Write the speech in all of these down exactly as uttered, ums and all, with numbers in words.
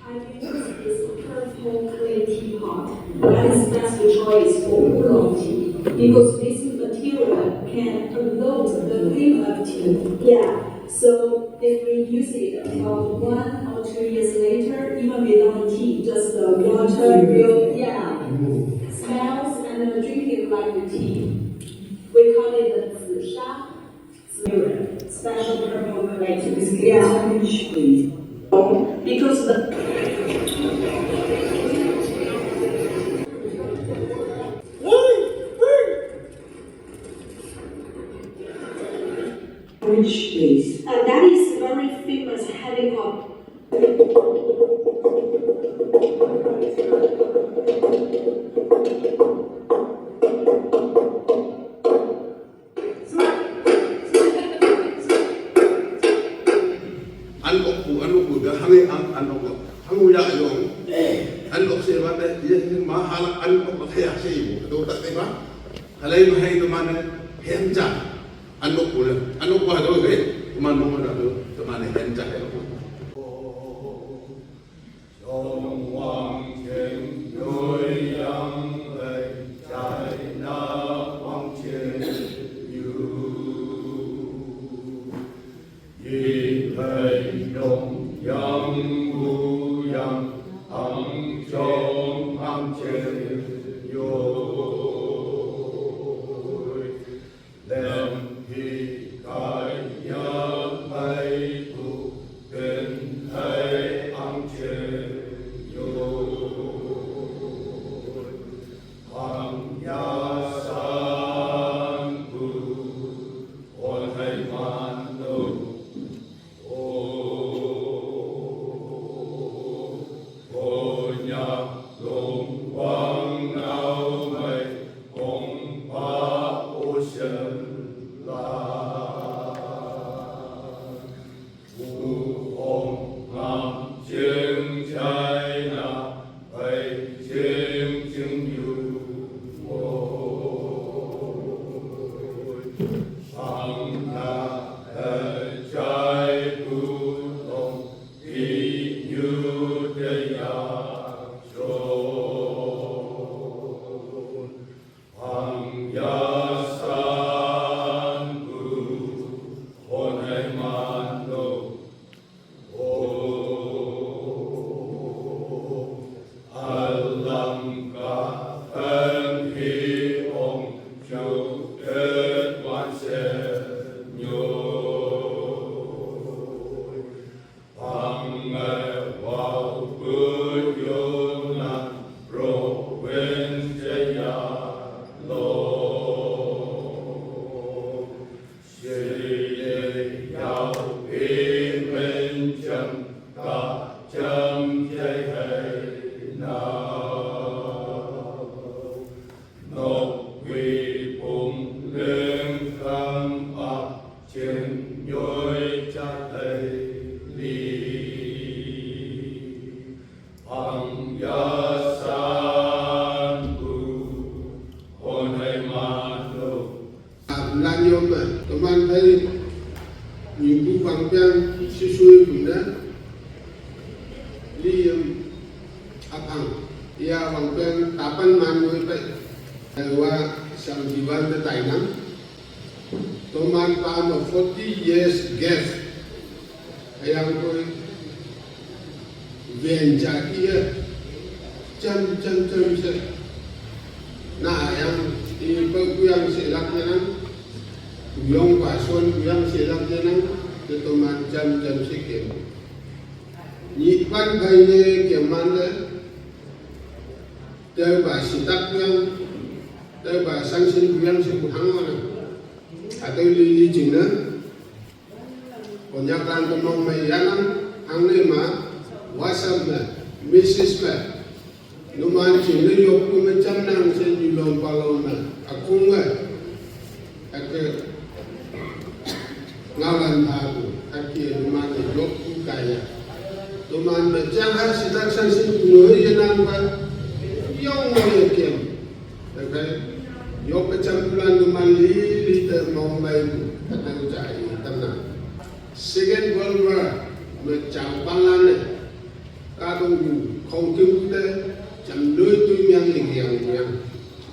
I use this purple clay teapot. That is best choice for oolong tea because this material can absorb the cream of tea. Yeah, so if we use it about one or two years later, even without tea, just the water will, yeah, smells and drink it like the tea. We call it the 紫砂. Special purple collection is, yeah, because the Which is, and that is very famous helicopter. อันอกกูอันอกกูเดี๋ยวทำให้อันอันอกกูทำกูอยากอยู่อันอกเสียมาแต่เยอะมาหาละอันอกมาขยับใช่อยู่ตัวตัดได้ปะอะไรมาให้ตัวมันเนี่ยเห็นจ้ะอันอกกูเนี่ยอันอกกูหาตัวเฮ้ยตัวมันมองมาตัวตัวมันเนี่ยเห็นจ้ะให้เรา 中王天有阳来，在那王天有。一杯中阳不阳，ang中ang天有。 Lam hi kaya pai tu ken hai ang chen yo. Ang ya san tu on hai man no. O, o nya long wang Lan yom me, teman phei, nyubu pangpiang sisui bunda, li yem apang, ya pangpiang tapan man ngoi pai. Wa sang diwan te tainam, teman pa me forty years gap. Ayang koi ven jaki ya. Jam, jam, jam se. Na ayang, i pa kuyang se lak nang. Kuyong pa suan kuyang se lak nang. Te teman jam, jam se kem. Nyi pan bai ne kem man le. Te ba si tak kuyang. Te ba sang sin kuyang se kuhang mana. Atau li li jing na. Konyak lang kemong me yanang, ang ne ma, WhatsApp me, message me. Numan chi ne yok ku me cham nang se nyu long pa long me, akung me. Ake ngawan pa ku, ake numan ne yok ku kaya. Numan me chang ha si tak sang sin ku no ye nang pa, yong mo ye kem. Ake yok ke cham ku lan numan li, li te mong mai ku, ake nu cha ye tam nang. Second World War me chang pang lan ne, ka dong yu, khong kiu te, cham dui tui miang ling yang miang,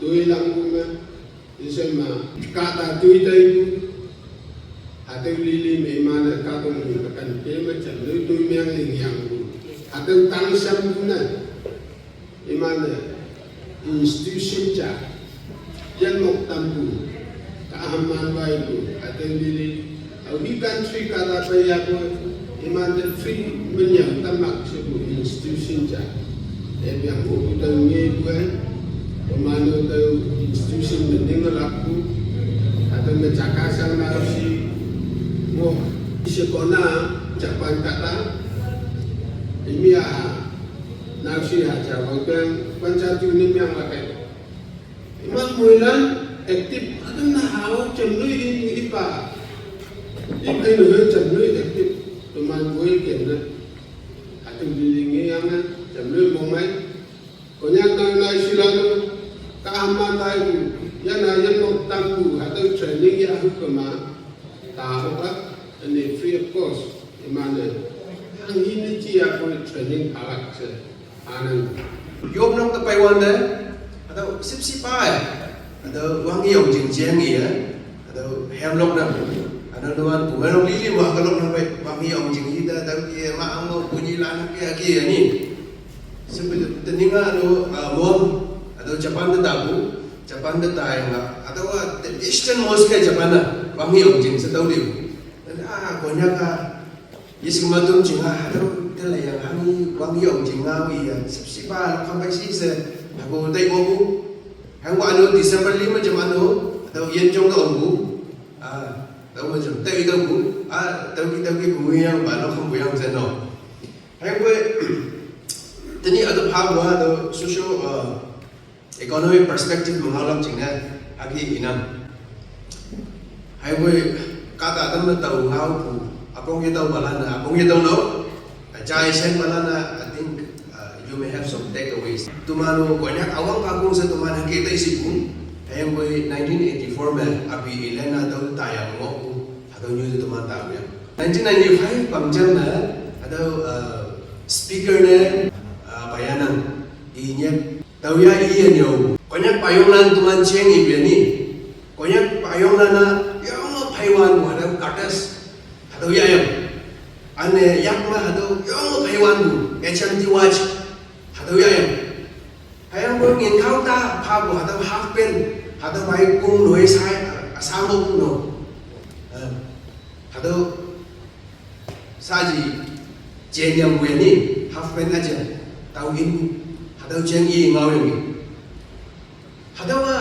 tui lang yu me, ise ma, ka ta tui te yu, ha te li li me ma ne, ka dong yu, ka kan te me cham dui tui miang ling yang yu, ha te tang sam yu ne. Iman ne, institution cha, yan mok tampu, ka aman bai ku, aten dili, au di country ka da pa ya ko, iman ne free menyang tamak se ku institution cha. E biang ku ku tang nge ku e, iman ne te institution menyang lak ku, aten me chaka sang na si, mo, se kona, Japan kata, imi aha, Nau si ha cha wang peng, pan cha tu ni miang la kai. Iman muilan active, atu na hao cham lui in ni pa. Iman lui cham lui active, tu man mui kem na. Atu di li ngi yang na, cham lui mong mai. Konyak nau nai si la tu, ka aman tai tu, ya na ya no tam tu, atu training ya hu kema. Ta ho ka, and free of cost. Iman ne, hang ini chi ya ko training alak se. Anang. Yom nok ta pai wan de. Atau sip sip pai. Atau wang yong jing jeng ya. Atau hem lok na. Atau nuan ku melok lili wa ka lok na pai. Wang yong jing ita atau ki ma ang mo bunyi lan ki ki ni. Seperti teninga atau mom atau Japan de tabu. Japan de tai nga. Atau the easternmost ke Japan na. Wang yong jing setau dia. Ah, Konyak ka. Yis kematum chinga hado tela yang hami wang yong chinga wi ya sip sip ba kam bai si se. Aku tai ko ku. Hang wa anu December lima jam anu atau yen jong do ku. Ah, tau ma jam tai do ku. Ah, tau ki tau ki ku yang ba no kam bu yang se no. Hang we teni ado pa wa do social, ah, economic perspective mengau lam chinga agi inam. Hai we kata tem tau ngau ku apong ye tau balana, apong ye tau no. Jai sen balana, I think, uh, you may have some takeaways. Tumanu Konyak awang kakung sa tuman hake tai si kung. Hai we nineteen eighty-four me abi Elena tau tayang ngo ku atau nyu tuman tau ya. Nineteen ninety-five pang jam na atau, uh, speaker ne, uh, payanang inyep. Tau ya iya nyau. Konyak payong lan tuman cheng ibe ni. Konyak payong lan na yang ma paiwan mu hadau katas. Hadau ya yang. Ane yak ma hadau yang ma paiwan mu. H M T watch. Hadau ya yang. Hayang pun ngin kau ta pa bu hadau half pen. Hadau bai kung noi sai asamo kung no. Eh, hadau Saji, jen yang gue ni, half pen aja. Tau in, hadau jen i ngau yang ni. Hadau a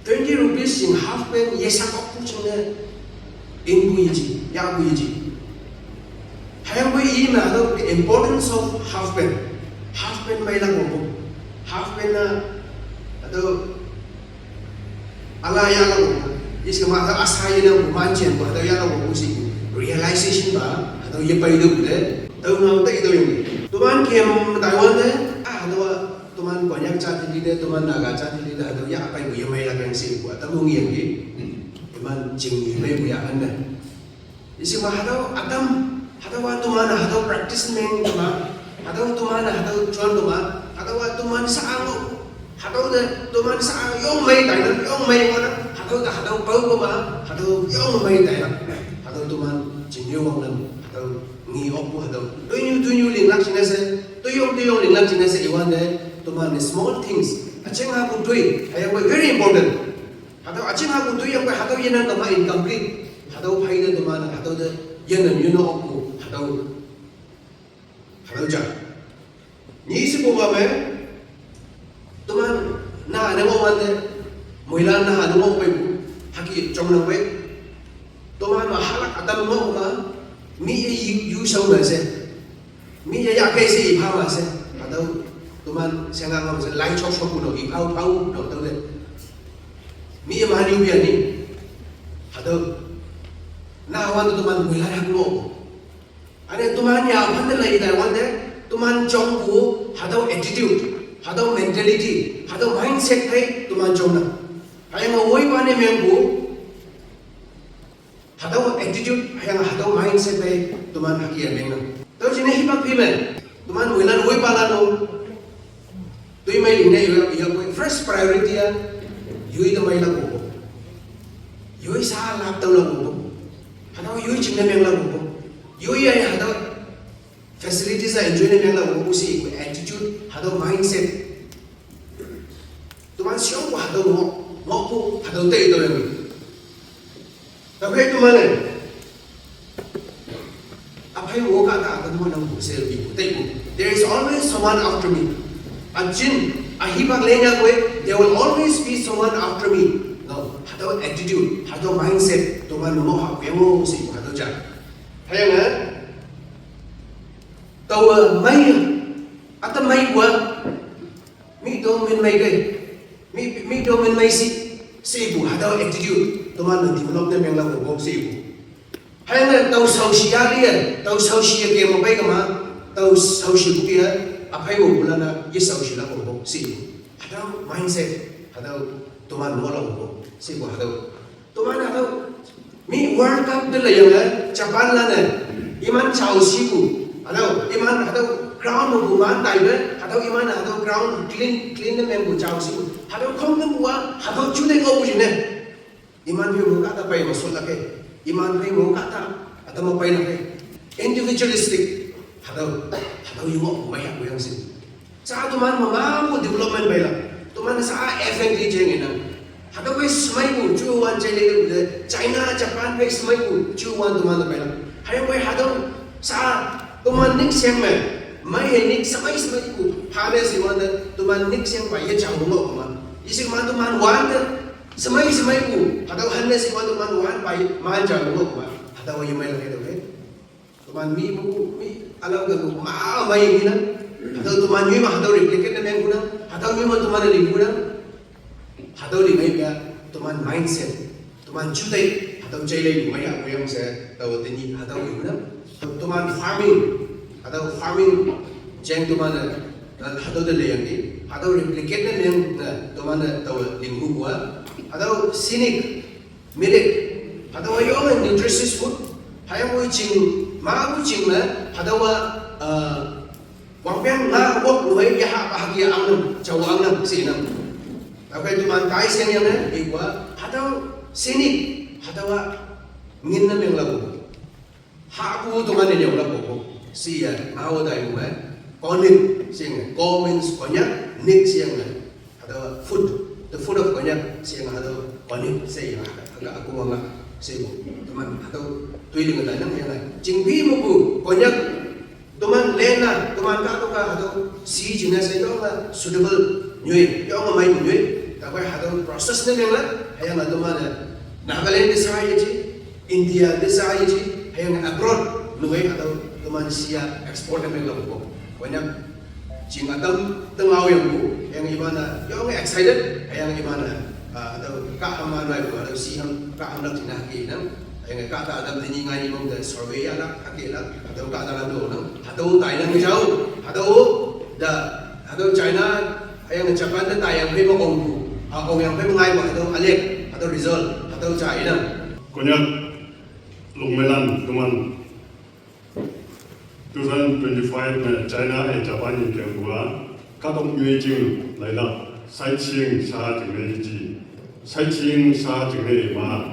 twenty rupees sing half pen ye sakok pu ching ne in bu iji, ya bu iji. Hayang bu i na hadau the importance of half pen. Half pen mai lang bu. Half pen na hadau ala ya lo, is kama ta asa ye na bu man chen ba ta ya lo bu si realization ba, ta ye pai do de, ta ngau ta do yung. Tu man kem Taiwan de, ah, ta Te toman Naga jat te hatüo yahpei pu yemei lak yang she ipu atam ong yangki. Iman ching yemei pu yahan ne. Isi ma hatüo atam, hatüowa toman hatüo practice meng kema, hatüo toman hatüo juan kema, hatüowa toman sa-ang, hatüo te toman sa-ang yongmei tailak, yongmei wana, hatüo te hatüo pao kema, hatüo yongmei tailak, hatüo toman ching yo wanglam, hatüo ngi okpu hatüo toinyu toinyu linglak jingne she, toiyong toiyong linglak jingne she iwante, toman small things, üjing hapu toi hüyangpoi very important. Hatüo üjing hapu toi yangpoi hatüo yenang kema incomplete. Hatüo phei te toman hatüo te yenang yunne okpu hatüo, hatüo ja. Ni shepupa me, toman naha ne ngohwante, moilan naha ne ngohpeipu, hüke jongnang pei. Toman ma halak ütam ngohma, mi-e yu, yu shao me she. Mi-e yahkei she ipha ma she. Hatüo toman shengang ngam she lai chok shokpu no iphao phao no tüote. Mi-e ma nyu bia ni. Hatüo nahawante toman moilan hak ngoh. Üne toman yaphante lai taiwante, toman jongpu hatüo attitude, hatüo mentality, hatüo mindset phei toman jongnang. Hüyange woipa ne mengpu hatüo attitude, hüyange hatüo mindset phei toman hüke mengnang. Tüo jingne hipak phei me, toman moilan woipalan-o toimei lingne yoi, yoi, first priority-a yoi te meilak ngohpu, yoi sha lap tüolak ngohpu, hatüo yoi jingne menglak ngohpu, yoi-e hatüo facilities-a enjoy ne menglak ngohpu she ipu attitude, hatüo mindset. Toman shongpu hatüo ngoh, ngohpu hatüo tei tüoyang. Tüokhei toman-e üphei mo kahta ütam ngohnangpu she ipu teipu. There is always someone after me. Üjin, ühipak lenyapoi, there will always be someone after me. No, hatüo attitude, hatüo mindset toman ngoh hahpu yang-o she ipu hatüo ja. Hüyange taowe mei, ütam meipu-a, mi to min mei kei, mi, mi to min mei shi, shepu hatüo attitude toman-e develop ne menglak ngohpu shepu. Hüyange tao shaoshi ya liye, tao shaoshi ye ke mo pei kema, tao shaoshipu ke, üphei mopulan-a ye shaoshilak ngohpu she. Hatüo mindset, hatüo toman ngohlak ngohpu shepu hatüo. Toman hatüo, mi World Cup te leyange, Japanlan-e, iman jao shipu, hatüo, iman hatüo ground mepu man taipe, hatüo iman hatüo ground clean, clean ne mengpu jao shipu, hatüo khongkümpu-a, hatüo jute ngohpu jingne. Iman phei mo kahta pei me shotlak kei, iman phei mo kahta, ütam-e peilak kei. Individualistic, hatüo, hatüo ye ngohpu meihapu yang she. Sha toman mama mo development peilak. Toman sha F N D jeng inang. Hatüo phei shemeipu juwan jai le le, China, Japan phei shemeipu juwan toman-e peilak. Hüyangpoi hatüo sha toman nyikseng me, mei he nyik shemei shemeipu, hane shiwante toman nyikseng pa ye jang ngoh ma. Isikma toman wante, shemei shemeipu, hatüo hane shiwante toman wan pa ye man jang ngoh ma. Hatüo yemeilak hatüo he. Toman mi mepu, mi, ülam ke mepu, ma, ma yenang. Hatüo toman nyoi me hatüo replicate ne mengpu nang. Hatüo nyoi me toman-e lingpu nang. Hatüo limei ya, toman mindset, toman juteih, hatüo jaileipu meiya, woyang she, tao tenyih, hatüo lingpu nang. Toman farming, hatüo farming, jeng toman-e, hatüo te leyangki, hatüo replicate ne meng, ne, toman-e tao lingpu-a. Hatüo scenic, millet, hatüowa yonge nutritious food, hüyangpoi ching, mapu ching me, hatüowa, uh, wangpeng nga wok loi yaha pa hüke angnang, jao angnang, shenang. Tüokhei toman kai sheng yange, ipu-a, hatüo scenic, hatüowa ngin ne menglapu. Hahpu toman-e nyüolak ngohpu. Shiye, ngao taipu me, Konyak, sheyang, Ko means Konyak, Nik sheyang, hatüo food, the food of Konyak, sheyang hatüo Konyak, sheyang, hatüo akuma nga, shepu. Toman, hatüo, toiling tainang yange. Chingpi mepu, Konyak, toman lena, toman kahtok-a, hatüo, shi jingne she yonge, suitable, nyoi, yonge meipu nyoi, tüokhei hatüo process ne mengla, hüyange toman-e, Nagaland te sha yeji, India te sha yeji, hüyange abroad, nui hatüo, toman shi-a export ne menglapu. Konyak, ching ütam, te ngao yangpu, hüyange iman-e, yonge excited, hüyange iman-e, ah, hatüo, kahham-a naipu, hatüo shiham, kahhamlak jingne hüke nang, hüyange kahta ütam tenyih ngai ni mong te survey yahlak, hükelak, hatüo kahtalan to nang, hatüo tainang jao, hatüo, te, hatüo China, Hüyange Japan te taiyangphei me ongpu, a, ongyangphei me ngaipu hatüo ülick, hatüo result, hatüo ja inang. Konyak lungmeilan teman two thousand twenty-five me China hei Japan yingkengpu a, kahtoknyu jing lailak, sightseeing sha jingne yeji. Sightseeing sha jingne ma,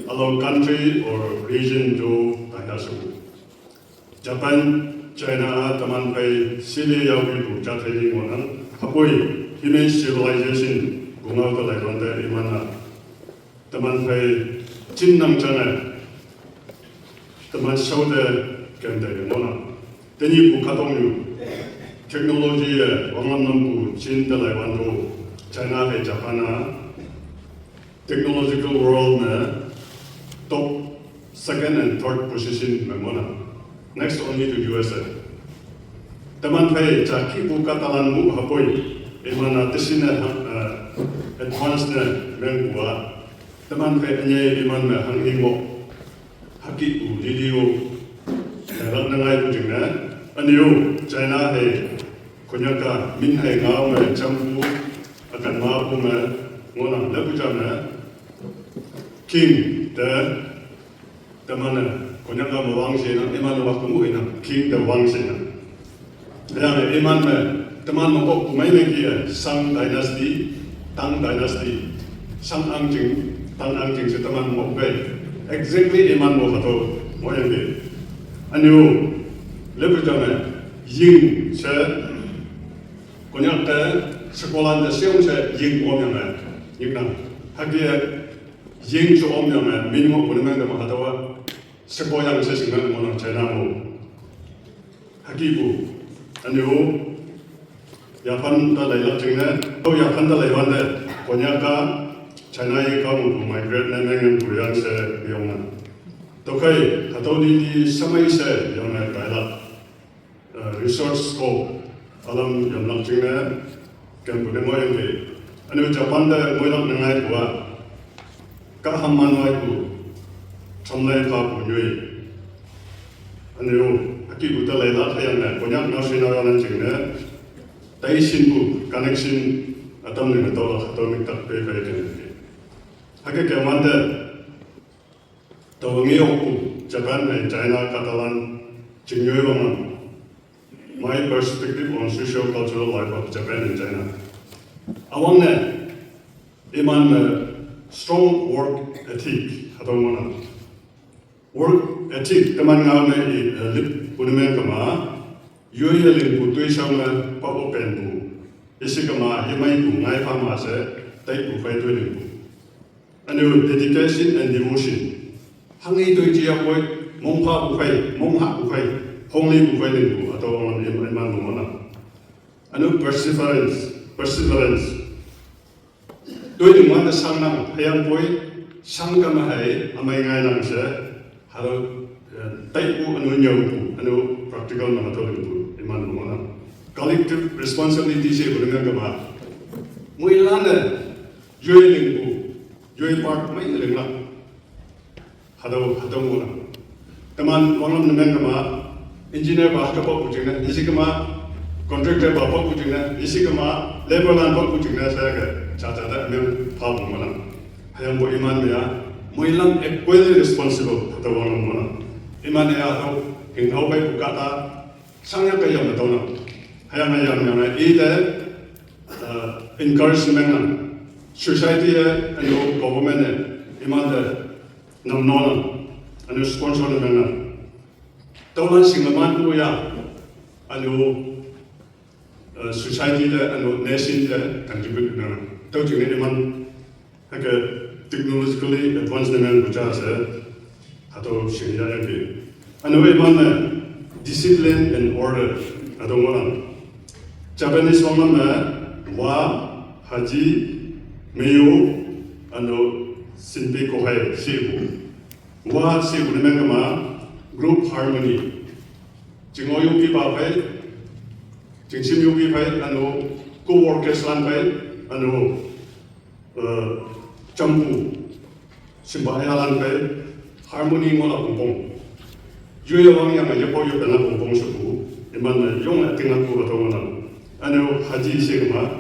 ülao country or region to taiyashu. Japan, China a teman phei sile yaowipu jat hei ngohnang, hüpoi human civilization pungao te laiwante iman-a teman phei jinnang jange, teman shao te kem te ngohnang. Tenyihpu kahtoknyu technology-e wanglam nampu jin te laiwante China hei Japan a technological world me top second and third position me ngohnang, next only to U S A. Teman phei ja kihpu kahtalan mu hüpoi, iman-a tesine, uh, advance ne mengpu a, teman phei ünyei iman me hanghi ngoh, hükihpu lili-o, tailak ne ngaipu jingne, ünyu, China hei, Konyak a min hei ngao me jampu, ükan mapu me, ngohnang lepu ja me, king te, teman-e, Konyak a me wang shenang, iman-e wak mu inang, king te wang shenang. Hüyange iman me, teman me kok kumei me ki-e, Shang dynasty, Tang dynasty, Shang Angjing, Tang Angjing she teman me kok pei. Exactly iman me hatüo, ngohyangki. Ünyu, lepu ja me, ying she, Konyak te, shekolan te sheong she ying omyange, yingnang. Hüke, ying she omyange, min ngohpu ne meng te ma hatüowa, sheko yang she shingnang ngohnang China mo. Hükihpu, ünyu, yaphan te lailak jingne, tüo yaphan te laiwante, Konyak a, China ye kao migrate ne mengpu yang she yongnang. Tüokhei, hatüo lili shamei she yonge tailak, uh, research scope, ülam yamlak jingne, kempu ne ngohyangki. Ünyu Japan te ngoilak ne ngaipu a, kaham man waipu, chamlai phapu nyoi. Ünyu, hükihpu te lailak hüyange, Konyak naoshinao yalan jingne, taishinpu connection ütam linge tüolak hatüo müktak pei pei kempu. Hüke kemwante, taowe nge okpu, Japan hei China kahtalan jingnyoi wangnang. My perspective on socio-cultural life of Japan and China. Üwangne, iman me strong work ethic, hatüo ngohnang. Work ethic, teman ngao me i, eh, lippu ne meng kema, yoiye lingpu toishao me, paopenpu. Yesikema, yemeipu, ngaipha ma she, taipu phei toi lingpu. Ünyu dedication and devotion. Hanghe toi jiyapoi, mongphapu phei, monghahpu phei, honglipu phei lingpu, hatüo iman, iman ngohnang. Ünyu perseverance, perseverance. Toi lingwante shangnang, hüyangpoi, shangkame hei, ümei ngainang she, hatüo, eh, taipu ünyu nyüopu, ünyu practical me hatüo lingpu, iman ngohnang. Collective responsibility shepu ne meng kema, moilan-e, yoi lingpu, yoi part mei linglak. Hatüo, hatüo ngohnang. Teman wanglam ne meng kema, engineer pa hüke pokpu jingne, yesikema, contractor pa pokpu jingne, yesikema, laborlan pokpu jingne she ke, jaja te ümeng phapu ngohnang. Hüyangpoi iman me a, moilan equally responsible, hatüo wanglam ngohnang. Iman-e a hatüo, hinghao peipu kahta, shangya kaiya me taonang. Hüyange yamyange ite, uh, encourage ne mengnang. Society-e, ünyu government-e, imante, namnonang, ünyu sponsor ne mengnang. Tüolan shinge manpu ya, ünyu, uh, society te, ünyu nation te, contribute ne mengnang. Tüo jingne iman, hüke technologically advanced ne mengpu ja she, hatüo shingyayangki. Ünyu iman-e discipline and order, hatüo ngohnang. Japanese wanglam me, wa, haji, meiyo, ünyu, shinpei kohei, shepu. Wa shepu ne meng kema, group harmony. Jing-o yoki pa phei, jingshim yoki phei, ünyu, co-workers lan phei, ünyu, eh, jampu, shimpa yalan phei, harmony ngohlak pongpong. Yoye wangyange yepo yopenlak pongpong shepu, iman-e yonge tinglakpu hatüo ngohnang. Ünyu haji she kema,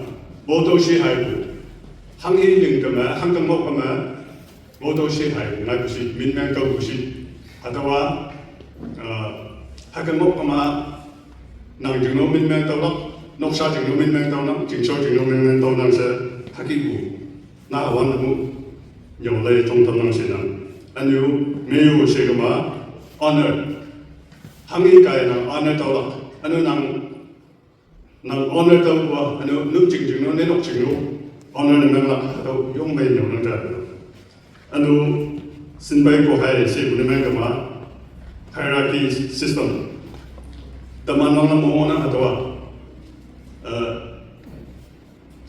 Boto shi hai bu. Hang i ling kama, hang kang mok kama. Boto shi hai ngai bu shi, min meng kau bu shi. Atawa, uh, ha kang mok kama, nang jing no min meng tau lak, nok sha jing no min meng tau nang, jing sho jing no min meng tau nang se, ha ki bu. Na awan mu, nyong lei tong tam nang shi nang. Anu, me yu shi kama, honor. Hang i kai nang honor tau lak. Anu nang Nang honor tau kua, anu, nu jing jing no, ne nok jing no, honor ne meng lak, tau yong mei nyong nang jat. Anu, sin bai ko hai, si bu ne meng kama, hierarchy system. Tama nong na mo na hatawa. Eh,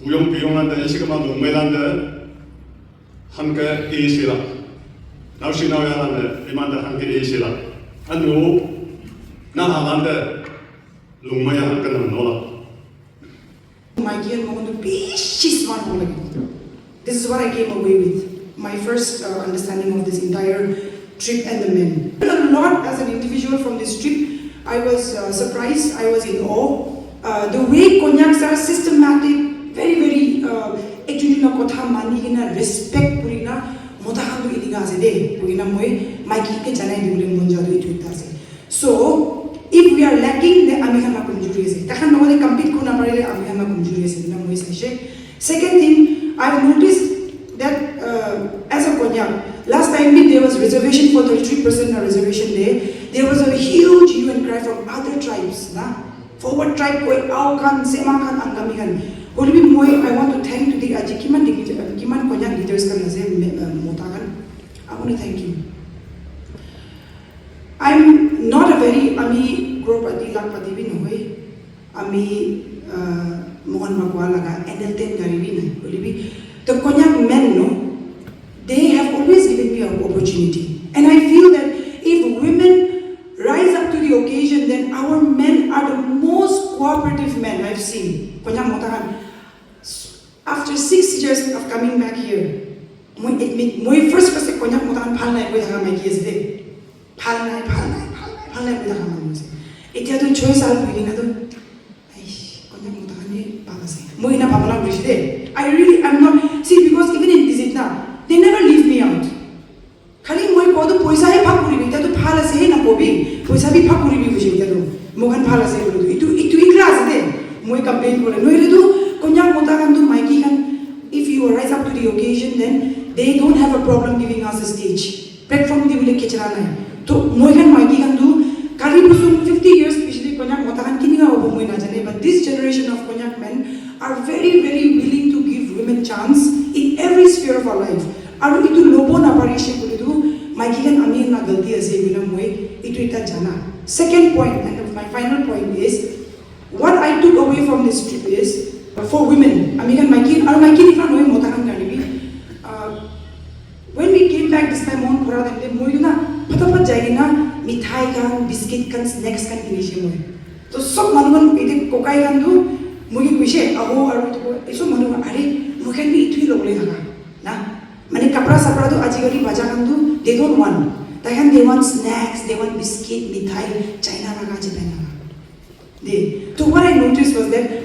bu yong pi yong lan ta, si kama bu mei lan ta, hang ke i si lak. Nau si nau ya lan ta, iman ta hang ke i si lak. Anu, na ha lan ta, lung mei ya hang ke nang no lak. Mikey and Mohan to be she's one whole again. This is what I came away with. My first uh, understanding of this entire trip and the men. A lot as an individual from this trip, I was uh, surprised, I was in awe. Uh, the way Konyaks are systematic, very, very uh, ekjun ekjun kotha mani kena respect kurina, mota khan tu inika ase de, kurina moi Mikey ke janai dibole mon jadu itu ekta ase. So, if we are lacking, then ami khan la kamjori ase. Takhan nohole compete kurna parile ami khan la kamjori ase, na moi saishe. Second thing, I've noticed that uh, as a Konyak, last time there was reservation for thirty-three percent na reservation day. There was a huge hue and cry from other tribes, na? Forward tribe koi, Ao khan, Sema khan, Angami khan. However, moi, I want to thank to the aji kiman dignity, kiman Konyak leaders khan ase, me- uh, mota khan. I want to thank you. I'm not a very, ami crorepati, lakhpati bhi nohoi. Ami uh, Mohan Bhagwan laga N L ten gari bhi nahi. Hoile bhi, the Konyak men, no, they have always given me an opportunity. And I feel that if women rise up to the occasion, then our men are the most cooperative men I've seen. Konyak mota khan, after six years of coming back here, moi admit, moi first first Konyak mota khan bhal nai koi thaka maiki ase de. Bhal nai, bhal nai, bhal nai, bhal nai koi thaka manu ase. Etia tu choi sal bhui kena tu, aish, Konyak mota khan bhi bhal ase. Moi ena bhabna kuri ase de. I really, I'm not, see, because even in visit na, they never leave me out. Khali moi koa tu poisa he bhag kuribi, etia tu bhal ase he nakobi, poisa bhi bhag kuribi buje etia tu. Moi khan bhal ase bole tu. Itu, itu ikla ase de. Moi complain kore. Nohole tu, Konyak mota khan tu maiki khan, if you rise up to the occasion, then they don't have a problem giving us a stage. Platform dibole kichira nai. To moi khan maiki khan tu, kali busum fifty years pichli Konyak mota khan kinika hobo moi najane, but this generation of Konyak men are very, very willing to give women chance in every sphere of our life. Aru itu lobo naparishe kule tu, maiki khan ami na galti ase koina moi itu ekta jana. Second point, and my final point is, what I took away from this trip is, for women, ami khan maiki, aru maiki nikhan nohoi, mota khan karne bhi, uh, when we came back this time, mon khora time te, moi tu na, phataphat jai kena, mithai khan, biscuit khan, snacks khan kinishe moi. To sob manu khan, ete kokai khan tu, moi ke koishe, aho, aru etu ko, ei sob manu khan, are, moi khan bhi etu hi lobole thaka, na? Mane kapra sapra tu ajikali bacha khan tu, they don't want. Tai khan, they want snacks, they want biscuit, mithai, China laga, Japan laga. De, so what I noticed was that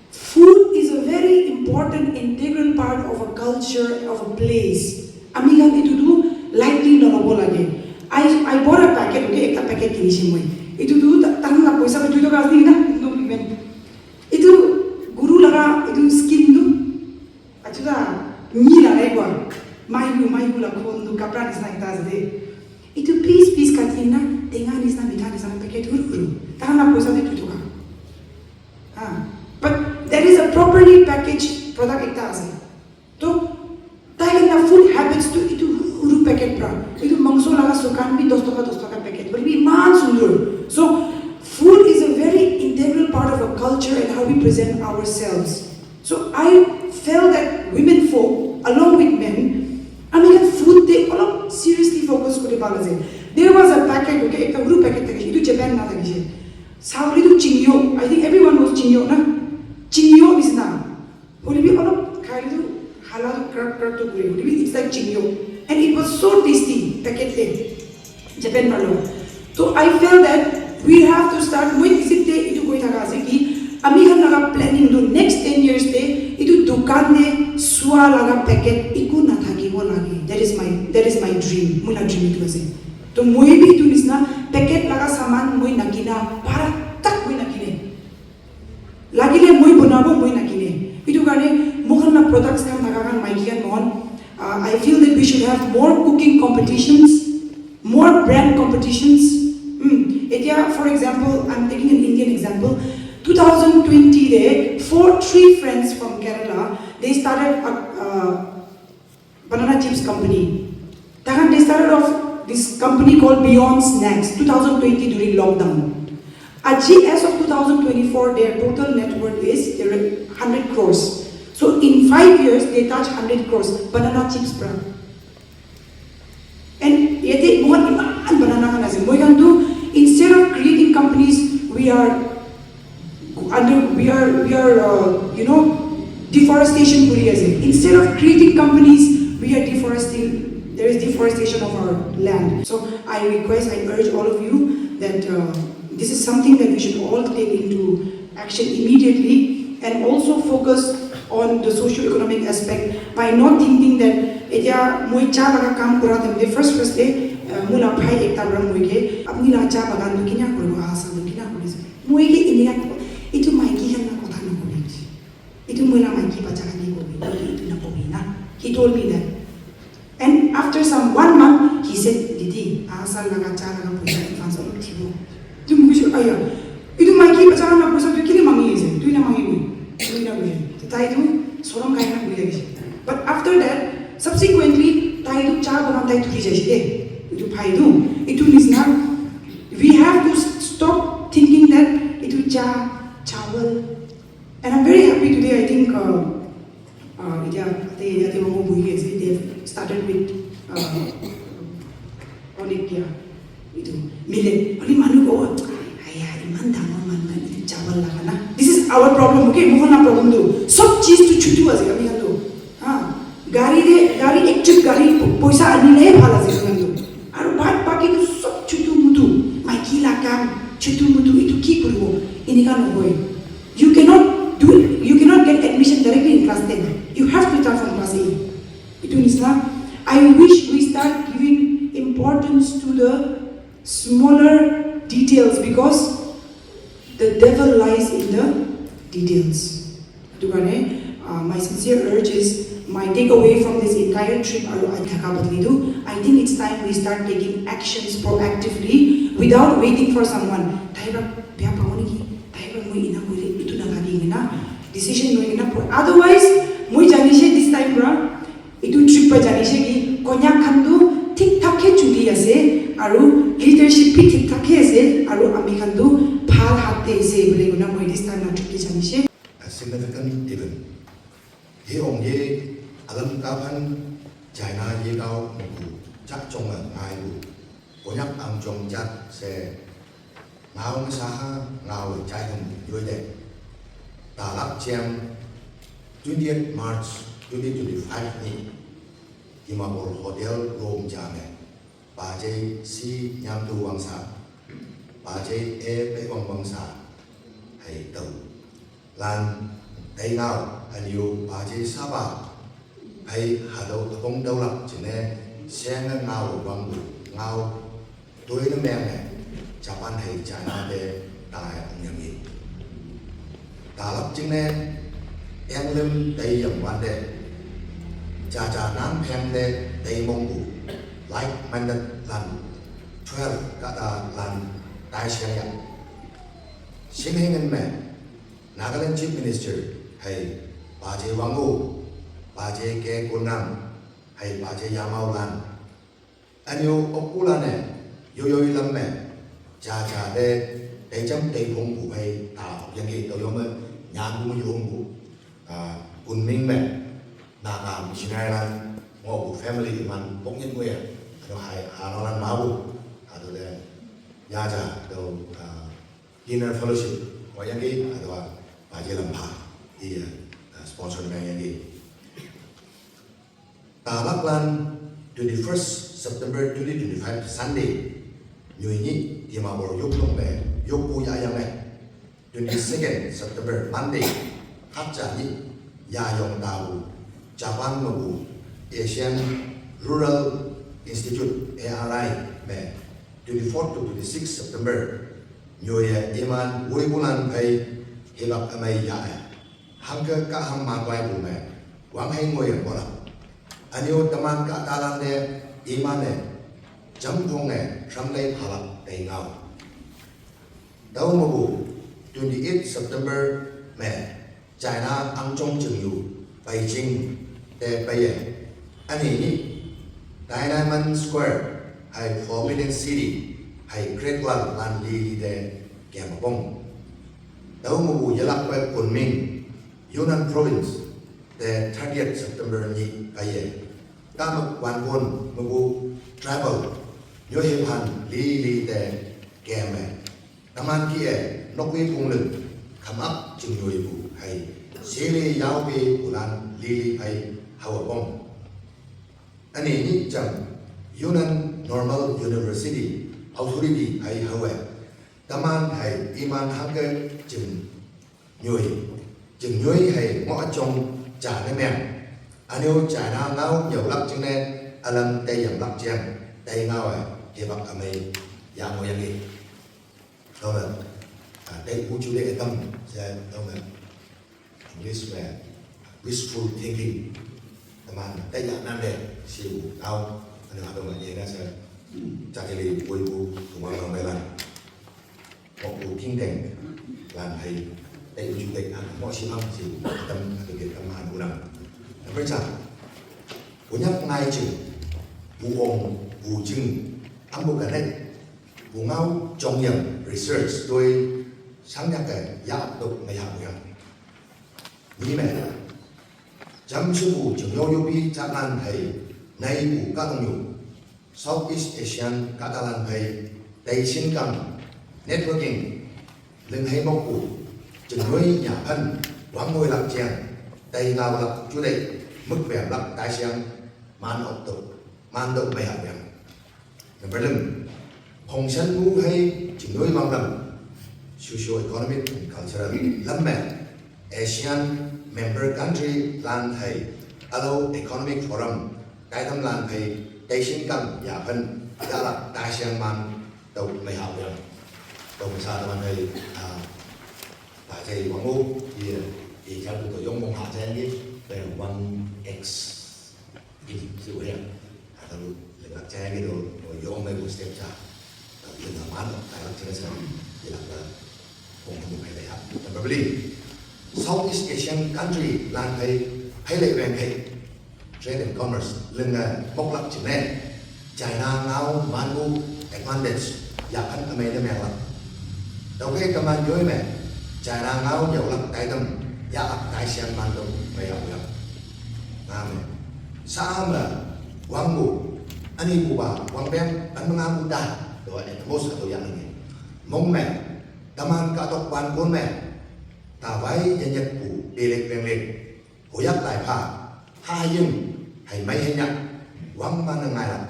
food is a very important integral part of a culture, of a place. Ami khan etu tu lightly nalobo lage. I, I bought a packet, okay, ekta packet kinishe moi. Etu tu ta- tahan la poisa tu dui toka ase na, no payment. Etu guru laga, etu skin tu, achu ta, ni lagai kua. Maihu, maihu la khon tu kapra nisna ekta ase de. Etu piece piece kati na, tenga nisna, mitha nisna packet huru huru. Tahan la poisa tu dui toka. Ah, but there is a properly packaged product ekta ase. To tai khan la food habits tu etu huru packet pra. Etu mangso laga sukan bi dos toka dos toka packet. Hoile bi iman sundur. So food is a very integral part of a culture and how we present ourselves. So I felt that women folk along with men, ami khan food te olop seriously focus kuri bhal ase. There was a packet, okay, ekta huru packet thakishe, etu Japan na thakishe. Sauri tu chingyo. I think everyone knows chingyo, na? Chingyo nisna. Hoile bi olop khai tu hala tu crack crack tu kuri. Hoile bi it's like chingyo. And it was so tasty, packet te. Japan palo. So I felt that we have to start, moi visit te etu koi thaka ase ki, ami khan laga planning tu next ten years te, etu Dukan te sua laga packet eku nathakibo lage. That is my, that is my dream. Moi la dream etu ase. To moi bi etu nisna packet laga saman moi nakina, para tak moi nakine. Lagile moi bonabo, moi nakine. Etu karne moikhan la products khan thaka khan maiki khan moikhan, uh, I feel that we should have more cooking competitions, more brand competitions. Hmm. Etia, for example, I'm taking an Indian example. Two thousand twenty de four, three friends from Kerala, they started a, uh, banana chips company. Tahan, they started off this company called Beyond Snacks, two thousand twenty during lockdown. Aji, as of two thousand twenty-four, their total net worth is hundred crores. So in five years, they touch hundred crores. Banana chips pra. And yate moikhan iman banana khan ase. Moikhan tu, instead of creating companies, we are under, we are, we are, uh, you know, deforestation kuri ase. Instead of creating companies, we are deforesting. There is deforestation of our land. So I request, I urge all of you that, uh, this is something that we should all take into action immediately and also focus on the socio-economic aspect by not thinking that etia moi cha laga kam kura time te first first te, uh, moi la bhai ekta para moi ke apni la cha bagan tu kina kuribo, aha sa tu kina kuribo. Moi ke inika, etu maiki khan la kotha nakobi. Etu moi la maiki bacha khan ke kobi, moi ke etu nakobi na. He told me that. And after some one month, he said, "Didi, aha sal laga cha laga poisa advance olop thibo." Tu moi koisu, "Aya, etu maiki bacha khan la poisa tu kile mangi ase, tu na mangi bole." Moi na bole. Tai tu sorom kai na bole ase. But after that, subsequently, tai tu cha bagan tai thuri jaise de. Etu bhai tu, etu nisna, we have to s- stop thinking that etu cha, chawal, and I'm very happy today. I think, uh, uh, etia, yate, yate manu bohi ase, they have started with, uh, chronic, yeah, etu millet. Hoile manu kobo, "Aya, iman dangor manu khan etu chawal laga na." This is our problem, okay? Moikhan la problem tu. Sob cheez tu chutu ase, ami khan tu. Ha, gari de, gari, ek trip gari, poisa anile bhal ase, ami khan tu. Aru baad baki tu sob chutu mutu, maiki la kam, chutu mutu, etu ki kuribo? Enika nohoi. You cannot do it. You cannot get admission directly in class ten. You have to start from class eight. Etu nisna, I wish we start giving importance to the smaller details because the devil lies in the details. Etu karne, uh, my sincere urge is, my takeaway from this entire trip aru aji thaka badli tu, I think it's time we start taking actions proactively without waiting for someone. Tai para bia pabo neki, tai para moi ena koile, etu na lage kena decision loi kena. Otherwise, moi janishe this time para, etu trip para janishe ki Konyak khan tu thik thak he chuli ase, aru leadership bhi thik thak he ase, aru ami khan tu bhal hat te ase bole kena moi this time na trip te janishe. A significant event. He ong ye alam ka phan China ye gao ngu chak chong a ngai bu. Konyak ang chong chak se ngau ma sa ha ngau chai hum yoi de. Ta lak chiang twentieth March twenty twenty-five ni Dimapur Hotel room jam e. Ba jai si nyam tu wang sa. Ba jai e pe wang wang sa. Hai tau. Lan tai ngau, aliu ba jai saba. Hai hadau abong daulak jine, siang ngau bang ngau. Doi na meng ne, Japan hai China de tai ang yang i. Dalak jine, yang lim tai yang wan de. Ja ja nang peng de tai mong bu. Like minded lan, twelve kata lan tai siang yang. Sing hing en me, Nagaland Chief Minister, hai, Bajai Wango, Bajai Ke Kunam, hai, Bajai Yamau Lan. Anyo okula ne, yo yo ilam me, ja ja de, dei jam dei phong bu hai, ta ok yang ke, to yo me, nyan bu yo bu, ah, kun ming me, na ka missionary lan, ngo bu family man, pok nyin mo ya, ano hai, ano lan ma bu, ato de, ya ja, to, ah, dinner fellowship, wa yang ke, ato, ah, Bajai Lam Pha, iya, ah, sponsor me yang ke. Tabak lan twenty-first September twenty twenty-five Sunday, nyui ni Dimapur yuk long me, yuk pu ya yang me. Twenty-second September Monday, hap ja ni, yayong tabu Japan mebu Asian Rural Institute, A R I me twenty-fourth to twenty-sixth September nyoye iman wuribulan phei hibak amei ya e. Hangke kaham makwai bu me wang hei ngoye bola. Anyo teman ka talang de iman e jam phong e sham lei phalak tei ngau. Tau mebu twenty-eighth September me China angchong chingyu Beijing te peye. Ani ni Tiananmen Square hai Forbidden City hai Great Wall lan li li te kiam apong. Tau mebu yalak pe Kunming, Yunnan Province te thirtieth September ni peye. Kamak wan kun mebu travel nyohe phan li li te kiam e. Taman ki e nokwi phung lun khamak chingyoibu hai sele yaope ulan lili hai hawa bong. Ani ni chang Yunnan Normal University Authority hai hawa. Taman hai iman hangke ching nyoi. Ching nyoi hai ngo achong cha ne meng. Anyo China ngau nyau lak ching ne alam te yam lak chiang te ngau e. Hibak amei yang mo yang e. Tau me, ah, tei uchu de etam, se tau me, English me, wishful thinking. Teman, tei ya nan de, si u, tau, ane hado ma ye na se, chakili, wui bu, tumang nang melan. Mok bu king deng, lan hai, tei uchu de, ah, mok si mang, si u, tam, ade de, teman, unang. Number cha, punyak ngai ching, bu ong, bu ching, ambu kanek, bu ngau chong yang research tui sang yak ke yak tuk me yak yang. Ni me. Jam su bu chong yo yo pi chak lan hai nai bu ka tong yo. Southeast Asian ka ta lan hai tai sin kam networking ling hai mok bu chong yo ya phan wang ngoi lak chiang tai ngau lak chu dai muk bem lak tai siang man ok tuk man tuk me yak yang. Number lim, hong san mu hai ching noi mang lam, socio economic and cultural lam me, Asian member country lan hai, alo economic forum, kai tam lan hai, tai sin kam ya phan, ya lak tai siang man, tau mai hao yang. Tau mai sa teman hai, ah, ta chai wang u, ye, ye char tu yong mong ha chai ye, bai wang X. Kin si u ya. Atau lengak chai gitu, yong mai bu step cha. Tapi dengan man, kai lak chai sa, ye lak la, kong kamu kai lak. Number beli, Southeast Asian country lan kai, kai lak bang kai. Trade and commerce, leng, eh, mok lak chine. China ngau man bu advantage, ya kan amai de meng lak. Tau kai kaman yoi me, China ngau yau lak tai tam, ya ak tai siang man tu, mai yau yau. Nga me. Sa me, wang bu, ani bu ba, wang beng, kan mengamu dah, tu at the most atau yang ini. Mong me, taman ka tok ban kun me, ta wai yan yak bu, belek beng lek. Hoyak lai pha, ha ying, hai mai hai nyak, wang man ngai lak.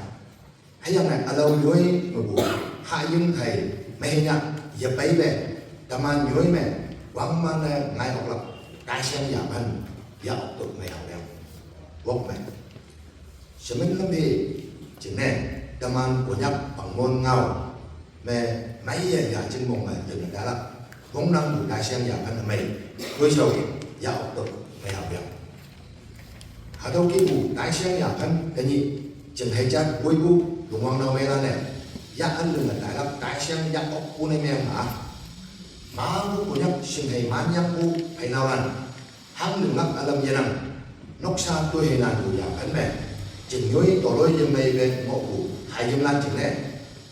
Hai yang ngai alau yoi, mabu, ha ying hai, mai hai nyak, ya pai be, taman yoi me, wang man ngai ok lak, kai siang ya phan, ya ok tuk mai hao leo. Wok me. Semen lambi, chine, taman konyak pangmon ngau, me, mai ya ya ching mong mai, ya dalak, mong nang bu tai siang ya phan mai, koi sau, ya ok tuk, mai hao leo. Hatau ki bu, tai siang ya phan, kani, ching hai chat, bui bu, lungwang nau mai la ne, ya an lung tai lak, tai siang ya ok bu ne meng ma. Ma bu konyak, sing hai man yang bu, hai nau lan. Hang lung lak alam ye nang. Noksa tu he nan bu ya kan me. Ching yoi to loi ye mai be ngo bu. Hai yim lan ching ne.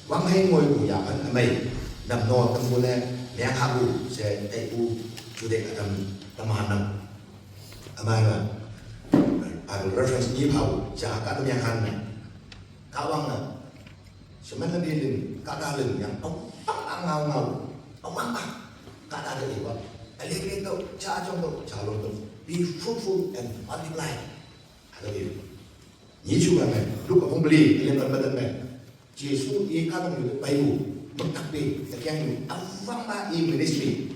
Wang hai ngoi bu ya kan amai. Nam no tam bu ne. Meng ha bu. Se tai bu. Chu de ka tam. Tam han nam. Amai ma. I will reference ni pha bu. Cha ka tam yang han me. Ka wang na. Semen lagi lim. Ka ka lim yang. Au. Pang ngau ngau. Au wang ma. Kata ada iwa. Alegre tu, cha chong tu, cha long tu. Be fruitful and multiply. Ada iwa. Yesu kan kan. Luka pun beli, alegre kan badan kan. Yesu i kadang itu bayu. Bertakbir. Sekian ini. Awang ma i ministry.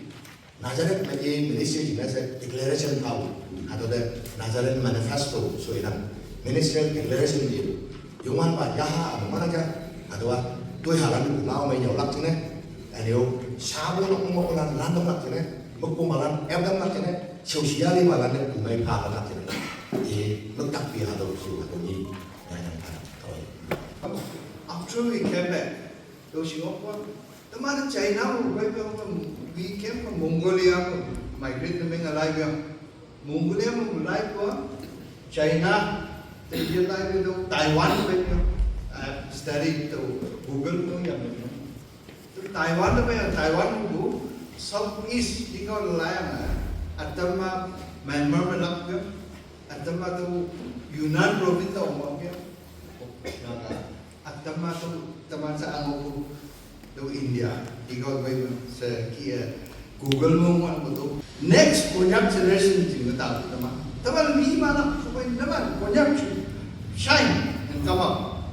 Nazareth me e ministry ji mese declaration thao. Hatüo te Nazareth manifesto so inang. Ministerial declaration ji. Youngwanpa yaha ame mana ja. Hatüowa toihalan pu ngao mei nyüolak jingne. Üneo shapu nok ngohlan lan tamlak jingne. Mekpumalan em tamlak jingne. Shaoshi yalimalan ne pu mei phalak jingne. E, mektakpi hatüo su hatüo ni. Yainang pha. Tao. After we came back, tüo shi ngohpu. Teman China me, we, we, we came from Mongolia me, migrate ne meng alai we. Mongolia me lai ko, China, te ye lai we to Taiwan me, uh, study to Google to ya me. To Taiwan me, Taiwan me, Southeast, iko lai me, atama Myanmar me lak ke, atama to Yunnan province to mo ke. Atama to, teman sa angoh to India, iko wei se ki, eh, Google mo mo to. Next Konyak generation jing ta teman. Teman ni mana ko wei teman Konyak should shine and come up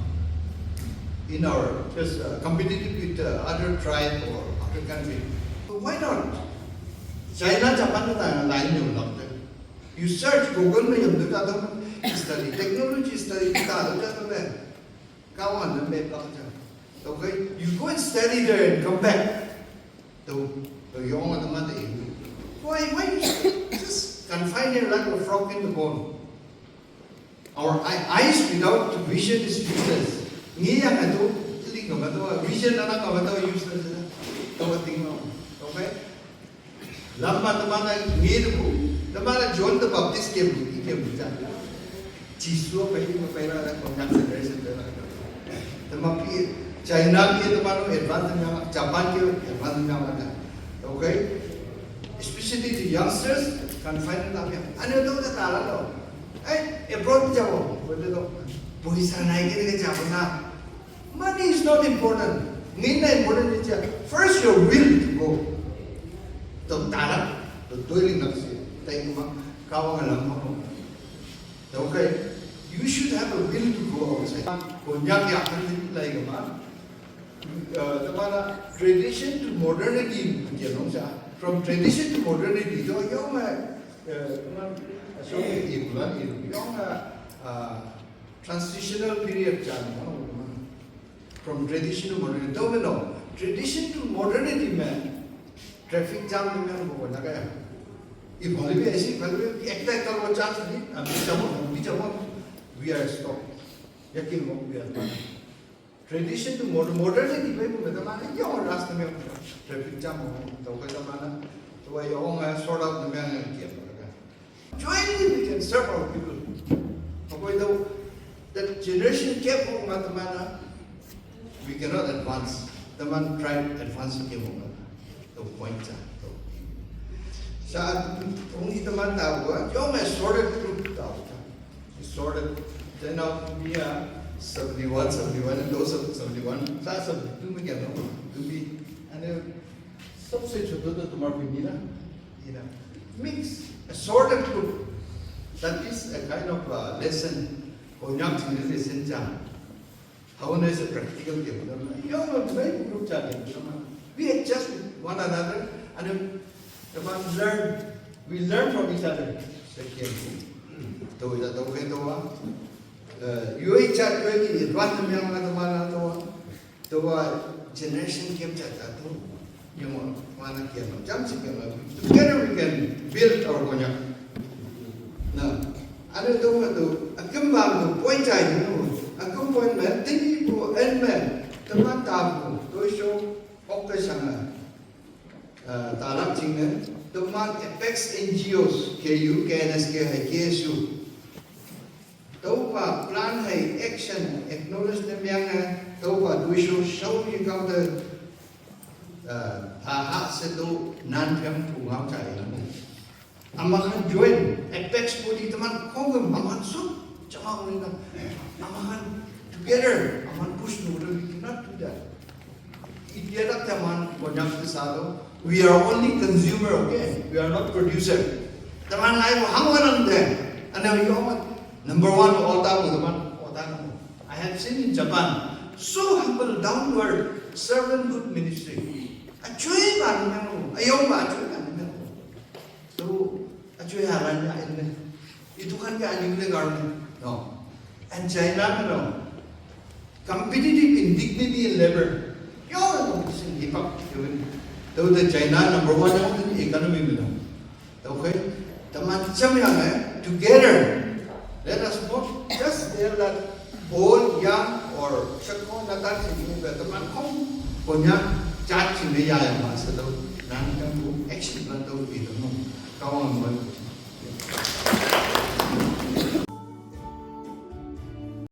in our just, uh, competitive with, uh, other tribe or other country. So why not? China, Japan ta line yo lak te. You search Google me yam ta ta study, technology study ta ta ta. Kawan na me pa ja. Okay, you go and study there and come back. To, to yong na mata. Why, why you just confine your life like a frog in the pond? Our eye, eyes without vision is useless. Ngi yang atu, ling ka mata, vision na ka mata useless. To ting mo. Okay? Lampa teman-e ngi te pu, teman-e John the Baptist ke pu, i ke pu ja. Jesu pe i pe la la Konyak generation pe la. Teman pi, China pi teman-e advance nya, Japan ke advance nya mana. Okay? Especially the youngsters, confine na pi. Ane to ta ta la lo. Eh, abroad jao, bolte to. Paisa nahi ke ke jao na. Money is not important. Ngi na important ni ja. First, your will to go. To tarak, to toiling nak si. Tai kuma, kawa ngalam mo. Okay? You should have a will to go outside. Konyak ya kan ni lai kuma. Uh, teman-e tradition to modernity, you know, ja. From tradition to modernity, to yong, uh, teman, so, i bulan i, yong, uh, transitional period jang, no? From tradition to modernity. To me no, tradition to modernity me traffic jam ni me ko na kaya. If only be aisi, only be ekta ekta lo chance ni, am bi jamo, am bi jamo, we are stopped. Yakin mo, we are stopped. Tradition to mod-, modernity pe bu me teman-e yo rasta me traffic jam ho, to ka teman-e, to yo nga sort out me ngan kiya. Jointly we can serve our people. Akwai to, that generation gap ho ma teman-e, we cannot advance. Teman try advance ke mo ma. To point ja. To. Sa, only teman ta wa, yo me sort out group ta wa. Sort of, then now we are seventy-one, seventy-one, and those of seventy-one, class of two me kya no, to be, and, uh, सबसे छोटा तो तुम्हारा भी नहीं ना, you know, mix, a sort of group. That is a kind of, uh, lesson, Konyak lesson jam. How is a practical game? Yo, very group chat. We adjust with one another and, uh, teman learn. We learn from each other. Second, to ida to ke to wa. Uh, yo i chat yo i advance me ang teman to wa. To wa generation gap chat to. Yung mana kian jam si kian. Together we can build our Konyak. Na, ane to wa to, akam ba to point ai to. Akam point me, tinggi ko en me, teman ta ko, to show, ok ke sana. Uh, talak jing ne, teman apex N G Os, K U, K N S K, hai K S U. Topa plan hai action, acknowledge ne miang ne, topa duisho show ye kau de, uh, ha ha se to nan pem pu ngau chai. Amakhan join, apex body teman kongem, amakhan suk, jama unin na. Amakhan together, amakhan push no, we cannot do that. India tak teman, Konyak ke salo. We are only consumer, okay? We are not producer. Teman lai mo hang wanang de. Ana yo number one ota mo teman, ota mo. I have seen in Japan, so humble, down to earth, servanthood ministry. Achui ba ni mo, ayong ba achui ba ni mo. Chui haran ya ini. Itu kan ke aning le garne. No. And China no. Competitive in dignity and labor. Yo, competition hipak. Tahu the China number one yang economy mi no. Okay. Teman cem yang eh together. Let us not just there that old, young or chako na ta sini, but teman kong punya chat sini ya yang masa tu. Nan kan tu action plan tu itu no. Kawan buat.